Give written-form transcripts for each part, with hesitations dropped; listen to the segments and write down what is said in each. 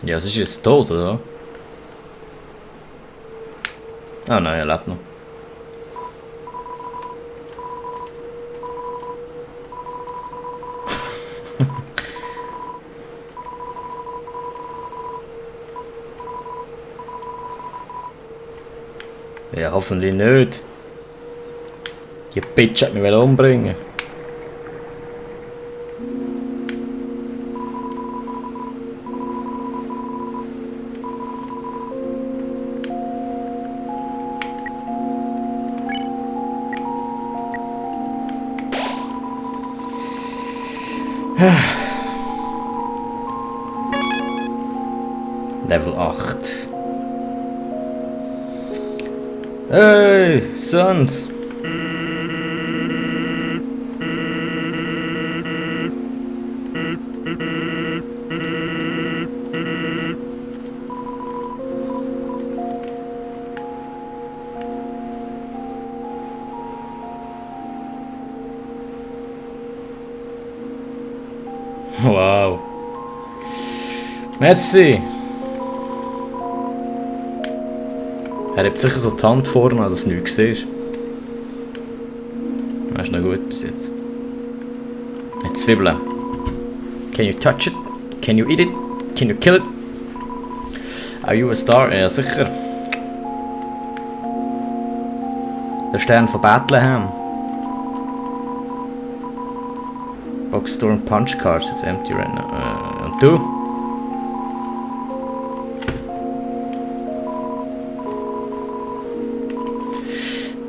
Ja, es ist jetzt tot, oder? Ah nein, er lebt noch. Ja, hoffentlich nicht. Die Bitch hat mich umbringen. Level 8. Hey, Sons! Wow. Merci. Er hat sicher so die Hand vorne, dass du nichts siehst. Das ist noch gut bis jetzt. Eine Zwiebel. Can you touch it? Can you eat it? Can you kill it? Are you a star? Ja, sicher. Der Stern von Bethlehem. Box Store and Punch Cards, it's empty right now. Und du?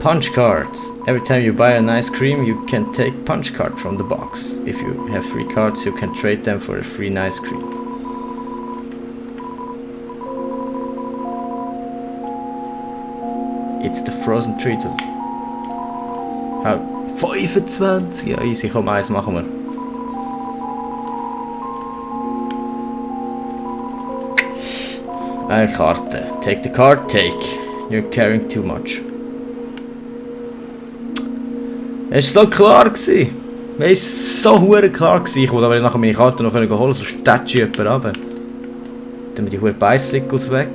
Punch cards. Every time you buy an ice cream, you can take punch card from the box. If you have free cards, you can trade them for a free ice cream. It's the frozen treat. How? 25! Ja, easy, komm, eins machen wir. Eine Karte. Take the card, take. You're carrying too much. Es war so klar gewesen. Es war so hure klar gewesen. Ich wollte aber nachher meine Karte noch holen, so stätsche ich jemanden runter. Dann die hure Bicycles weg.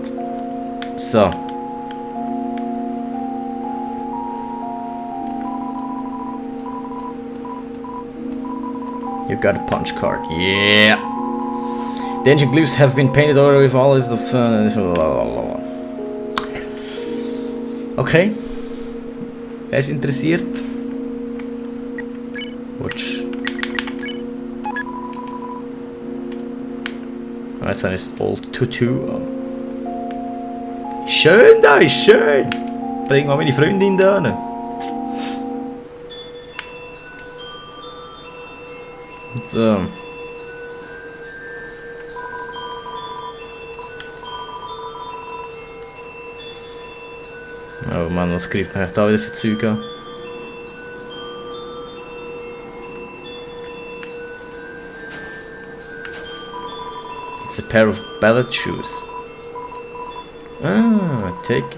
So. You got a punch card. Yeah. The engine glyphs have been painted over with all of okay. Wer ist interessiert? Watch. Jetzt habe ich das Old Tutu. Schön da, ist schön. Bring mal meine Freundin da hin. So. Oh Mann, was greift mich da wieder für Zeug an? It's a pair of ballet shoes. Ah, take it.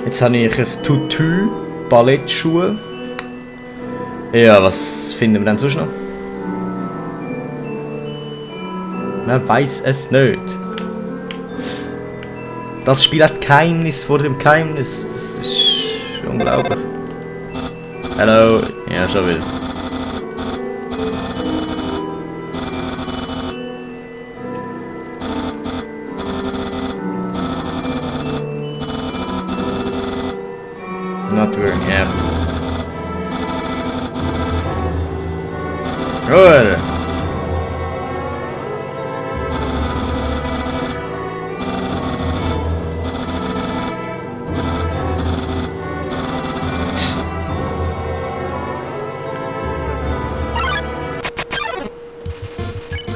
Jetzt habe ich ein Tutu, Ballettschuhe. Ja, was finden wir denn sonst noch? Man weiß es nicht. Das Spiel hat Geheimnis vor dem Geheimnis. Das ist unglaublich. Hallo. Ja, schon wieder. Not very happy. Good.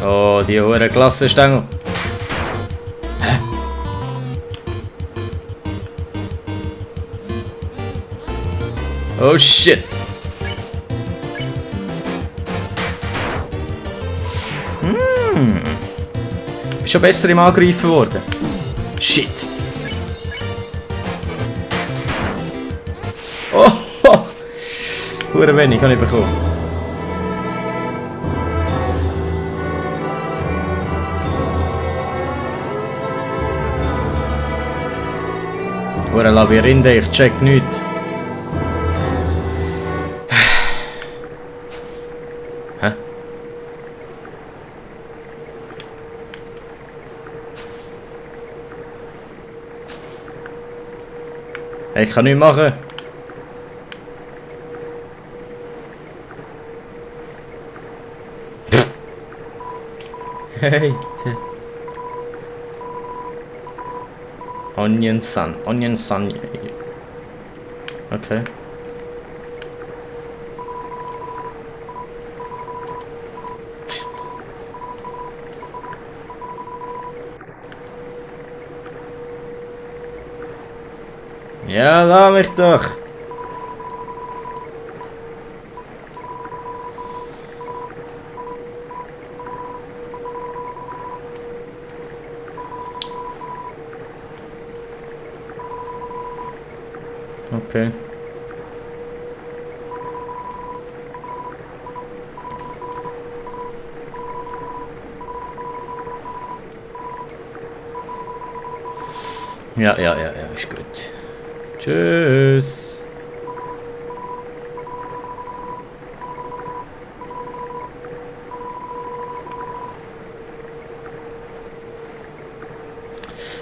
Oh, die hohe Klassenstange. Hä? Oh shit. Bist schon besser im Angreifen worden. Shit. Oh! Hure wenig habe ich bekommen. Hure Labyrinthe, ich check nichts. Hä? Hey, ich kann nichts machen. Hey. Onion Sun. Onion Sun. Okay. Ja, lass mich doch. Okay. Ja, ist gut. Tschüss.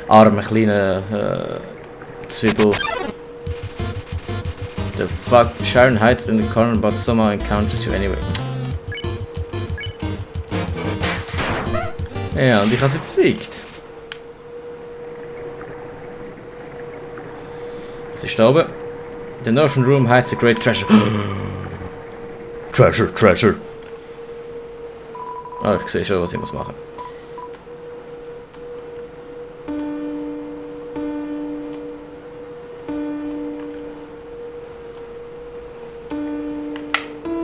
Arme kleine Zwiebel. The fuck? Sharon hides in the corner but somehow encounters you anyway. Ja, und ich habe sie besiegt. Was ist da oben? The northern room hides a great treasure. Treasure. Ah, ich sehe schon, was ich muss machen.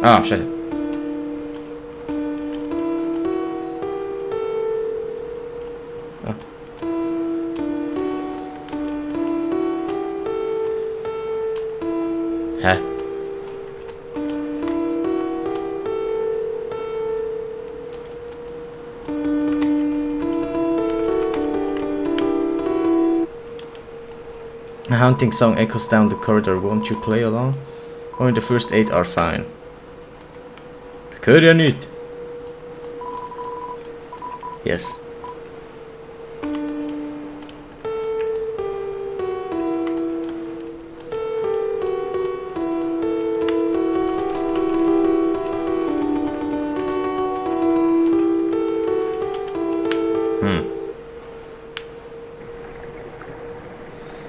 Ah, scheiße. Ah. Hä? A haunting song echoes down the corridor. Won't you play along? Only the first 8 are fine. Ich höre ja nicht. Yes.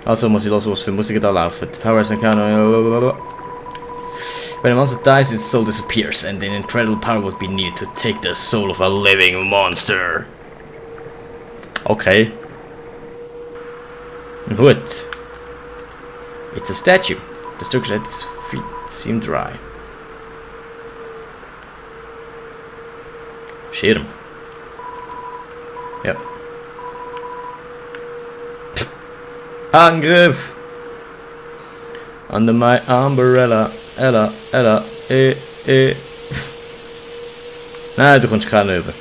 Also muss ich hören, was für Musik da laufen. The powers and can. When a monster dies, its soul disappears, and an incredible power would be needed to take the soul of a living monster. Okay. Gut. It's a statue. The structure at its feet seem dry. Schirm. Ja. Angriff! Under my umbrella. Ella. Nein, du kommst keinen über.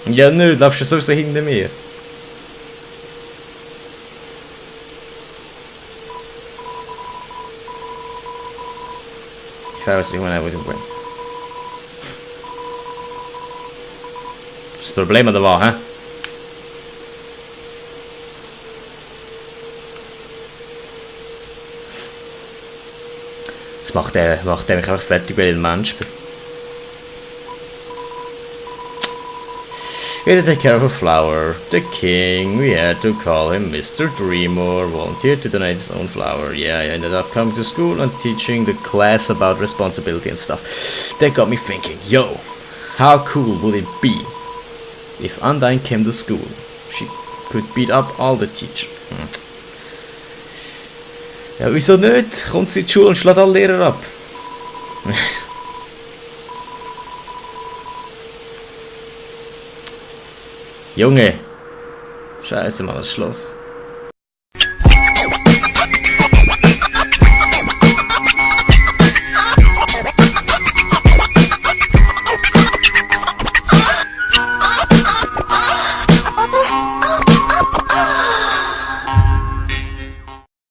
Ja, nö, du laufst ja sowieso hinter mir. Ich weiß nicht, wo du bist. Das Problem da war, hä? Das macht der mich einfach fertig, weil ich ein Mensch bin. We had to take care of a flower. The king, we had to call him Mr. Dreamer, volunteered to donate his own flower. Yeah, I ended up coming to school and teaching the class about responsibility and stuff. That got me thinking, yo, how cool would it be if Undyne came to school? She could beat up all the teachers. Ja, wieso nicht? Kommt sie in die Schule und schlägt alle Lehrer ab. Junge! Scheiße, Mann, das Schloss.